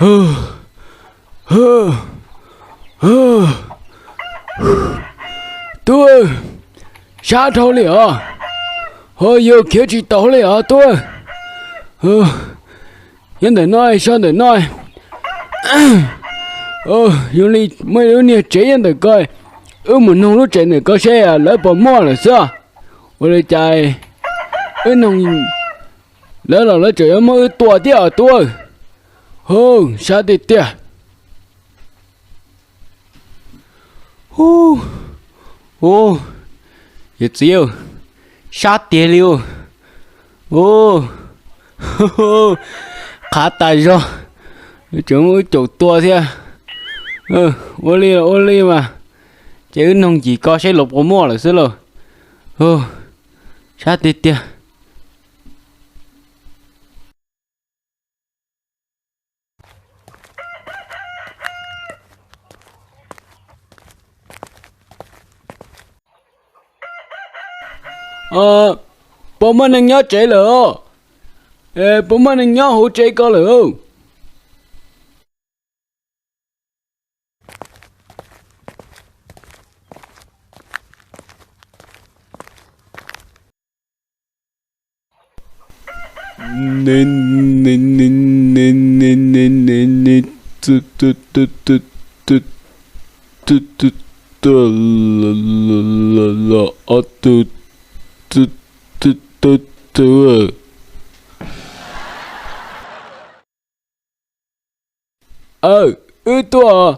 Tub, sab dhau li os. Ho yus khiav tsis tau li os tub. Nyob ntawm no, so ntawm no. Zoo li muaj lub niag tsev nyob ntawm ko, wb mus noog lub tsev ntawm ko seb lawv puas muaj lawm xwb. Ua li cas wb noog lawv los lawv tseem yuav muab wb tua thiab os tub. Hu, sab tiag tiag. Hu, hu, yawm txiv, sab tiag li. Hu, qhav tas zog, tseem muab wb caum tua thiab. Ua li los ua li mas, ces wb noog ncig ko seb los puas muaj lawm xwb lauj. Hu, sab tiag tiag. Puas muaj neeg nyob tsev lawm? Puas muaj neeg nyob hauv tsev ko lawm? Aw, wb tuaj.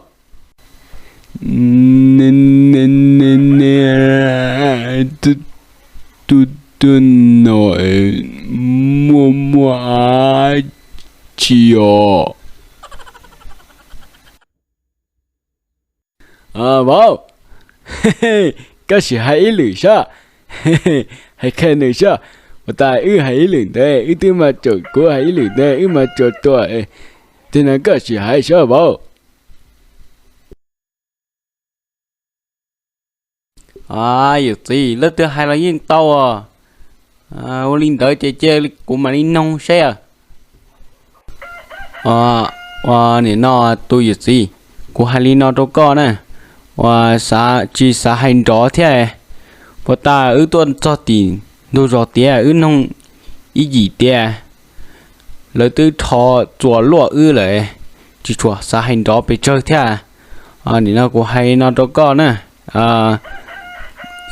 Tus tuaj no muaj muaj dab tsi os? Vauv, koj sim hais ib lwm saib, hais qhia nws saib. Ua tas wb hais ib lwm ntawd wb twb mas tsuas, kuv hais ib lwm ntawd wb mas tsuas tua. Tig no koj sim hais saib vauv. Yawm txiv, leej twg hais los yeej tau os. Ua li ntawd ces cia kuv mam li noog seb. Ua, nim no tus yawm txiv, kuv hais li no rau koj na, uas tsis xav hais nrov thiab. Puas tas wb tuaj txog tim ntug zos tiav wb noog ib yim tias lawv twb rho txuas luaj wb lawm, tsis tshua xav hais nrov pes tsawg thiab. Nim no kuv hais li no rau koj na,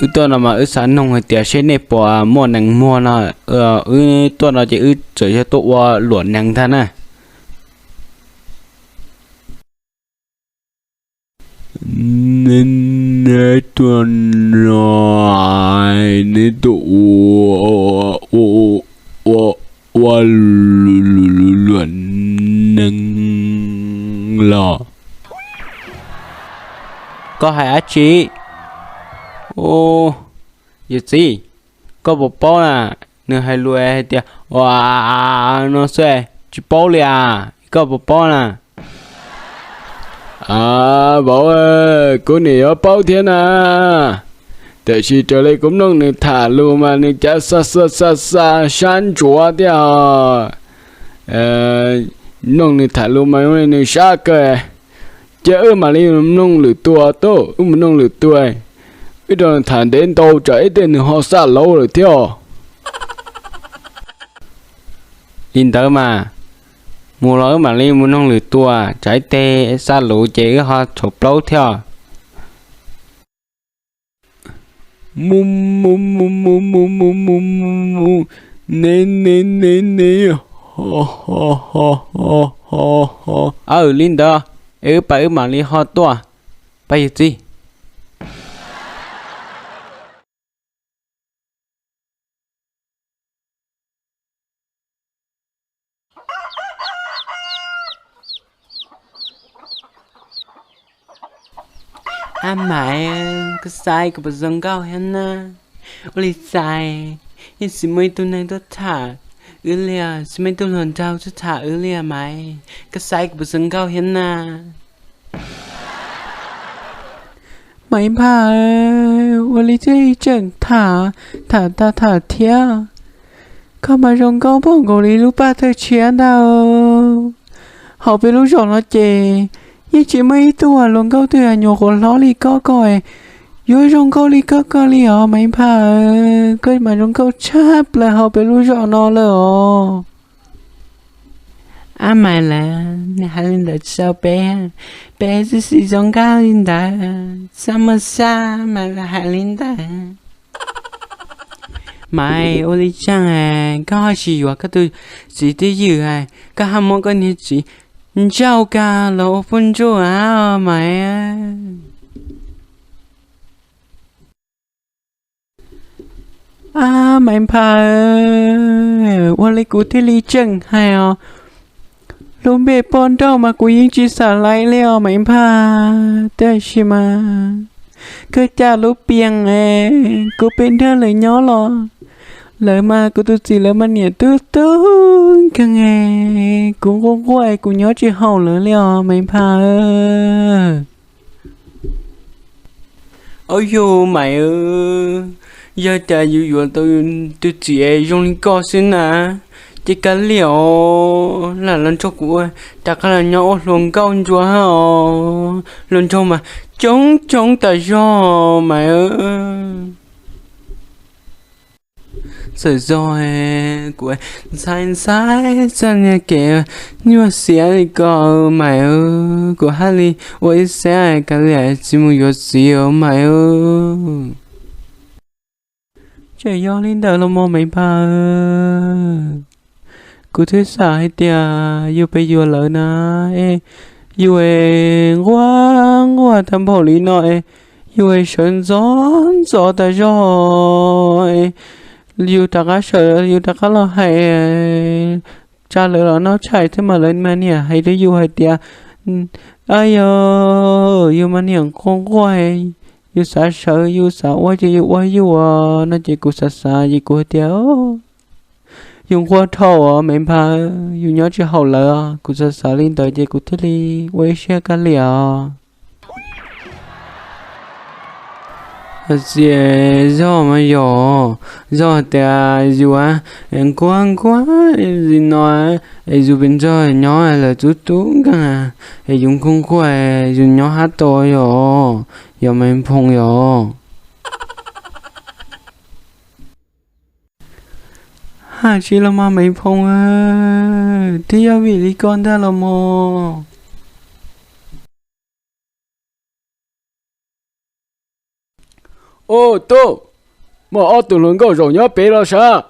wb tuaj no mas wb xav noog hais tias seb nej puas muaj nees muag no, wb tuaj no ces wb txawm yog tuaj ua luam nees ntag na. Neb tuaj no, neb tuaj ua luam nees los? Koj hais dab tsi? Yawm txiv, koj puas paub na? Nws hais lus hais tias ua no xwb, tsis paub li as. Koj puas paub na? Vauv, kuv nim yuav paub thiab na, tiam sis raws li kuv mloog nws tham lus mas nws cav xa xa xa xa sab ntsuav thiab os. Mloog nws tham lus mas zoo li nws sab kawg. Cia wb mam li mloog lwm tus tub, wb mus noog lwm tus, wb rau nws tham ntev ntau tsam ib teg nws ho xaj lauv lawm thiab os. Li ntawd mas, mus los wb mam li mus noog lwm tus, tsam ib teg xaj lauv ces wb ho tshaum plaub thiab. Ne ne ne ne. Aw, li ntawd es wb pab wb mam li ho tuaj, pab yawg txiv. A Maiv, koj xaiv kuv puas zoo nkauj thiab na? Ua li xaiv, yeej tsis muaj ib tug neeg tuaj tham wb li, tsis muaj ib tug hluas nraug tuaj tham wb li Maiv. Koj xaiv kuv puas zoo nkauj thiab na? Maiv Nphav, ua li twb tseem tham, tham tag tham thiab. Koj mas zoo nkauj npaum nkaus li lub paj tawg tshiab ntag. Hauv peb lub zos no ces yeej tsis muaj ib tug hluas nkauj twg nyuam qhuav hlob li koj koj, yuav zoo nkauj li koj koj li os Maiv Nphaj. Koj mas zoo nkauj tshaj plaws hauv peb lub zos no lawm os. Ab, Maiv lawv, nws hais li ntawd tsis tau peb, peb tsis xis zoo nkauj li ntawd, xab muaj xab Maiv lawv hais li ntawd. Maiv, ua li cas koj ho tsis yuav koj tus txiv twj ywm, koj ho muab koj niag txiv ntsauj kag los ua phooj ywg Maiv? Ab, Maiv Nphaj, ua li kuv thiaj li tseem hais os. Lub npe poj nrauj mas kuv yeej tsis xav laiv li os Maiv Nphaj, tab sis mas kawg cas lub pias es kuv pem nrog lawv nyob los, lawv mas kuv tus txiv lawv mas niam tub tub nkeeg es kuv nquag nquag es kuv nyob tsis haum lawv li os Maiv Nphaj. Au yog Maiv, yog cas yus yuav tau tus txiv zoo li koj xwb na, ces kav liam os, lam los nrog kuv ua, rov qab los nyob ua hluas nkauj ntsuav hab os, hluas nraug mas coob coob tas zog Maiv. Txawm zog kuv ntxhais ntxhais txoj niag kev nyuaj siab li ko Maiv, kuv haj li ua ib xeeb kav liam tsis mus yuav txiv os Maiv. Tseem yog li ntawd los mas Maiv Nphaj, kuv twb xav hais tias yus pem yuav lawv na, es yus es nquag nquag tag npaum li no es yus es sawv ntxov ntxov tas zog, yus rov qab sawv yus rov qab los hais tsa lawv los noj tshais thiab mas lawv mas niam hais rau yus hais tias, a yog yus mas niam nquag nquag, yus xav sawv yus xav ua ces yus ua yus no ces kuv xav xav ces kuv hais tias yus nquag dhau os Maiv Nphaj, yus nyob tsis haum lawv, kuv xav xav li ntawd ces kuv thiaj li ua ib siab kav liam os. Txiv, zog mas yog, zog tias yus nquag nquag li no, es yus pem nrog nyob lawv tub tub nkeeg, es yus nquag nquag yus nyob hab tau yog, yog Maiv Nphoo yog. Haj tsis los mas Maiv Nphoo, twb yog vim li ko ntag los mas. Ub tub, muaj ob tug hluas nkauj zaum nyob pem los sav?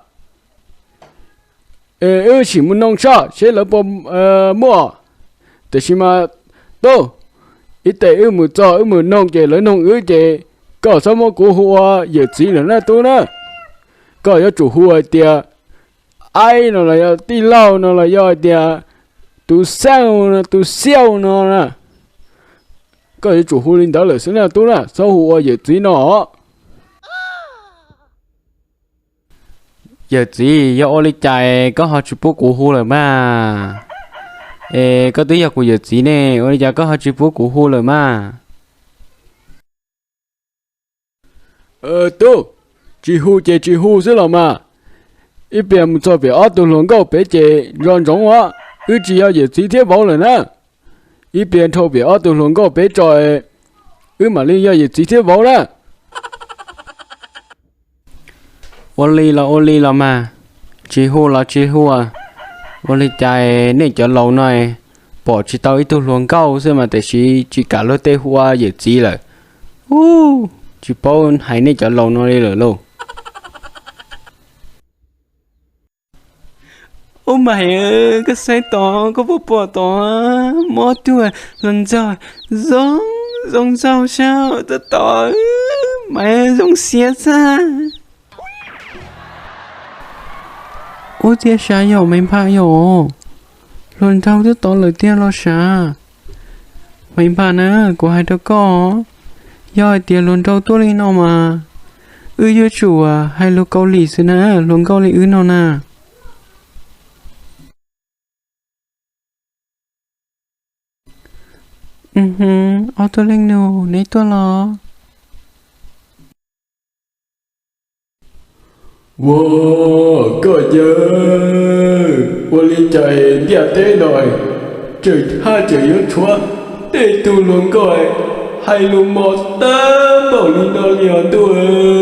Es wb sim mus noog saib seb lawv puas muaj. Tiam sis mas tub, ib teg wb mus txog wb mus noog ces lawv noog wb ces koj txhob muab kuv hu ua yawm txiv lawm na tub na. Koj yuav tsum hu hais tias aib no los yog tij laug no los yog hais tias tus xauj no tus xiauj no na. Koj yuav tsum hu li ntawd lawm xwb na tub na, txhob hu ua yawm txiv no. Yawm txiv, yog ua li cas koj ho tsis pub kuv hu lawm mas? Es koj twb yog kuv yawm txiv ne, ua li cas koj ho tsis pub kuv hu lawm mas? Tub, tsis hu ces tsis hu xwb los mas. Ib pliag mus txog pem ob tug hluas nkauj pem ces nco ntsoov os, wb tsis yog yawm txiv thiab vauv lawm na. Ib pliag dhau pem ob tug hluas nkauj pem tso, wb mam li yog yawm txiv thiab vauv na. Ua li los ua li los mas, tsis hu los tsis hu. Ua li cas nej cov laus no pom tsis tau ib tug hluas nkauj xwb mas tiam sis tsis kam luag tej hu ua yawm txiv lawm. Ub, tsis paub hais nej cov laus no li lawm lauj. Ub Maiv, koj saib tod, koj puas pom tod, muaj ob tug hluas nraug zoo zoo nraug sab tab tom, Maiv, zoo siab txaj. Ub, tiag sav yom Maiv Nphaj yom, hluas nraug tab tom lawm tiag los sav. Maiv Nphaj na, kuv hais rau koj, yog hais tias hluas nraug tuaj li no mas wb yuav tsum hais lus Kaus Lim xwb na, hluas nkauj li wb no na. Ob tug leej nus, neb tuaj los? Ua, koj yawg, ua li cas ntiaj teb no Tseem haj tseem yuav tshuav tej tug hluas nkauj hais lus mos tag npaum li no li os ntuj.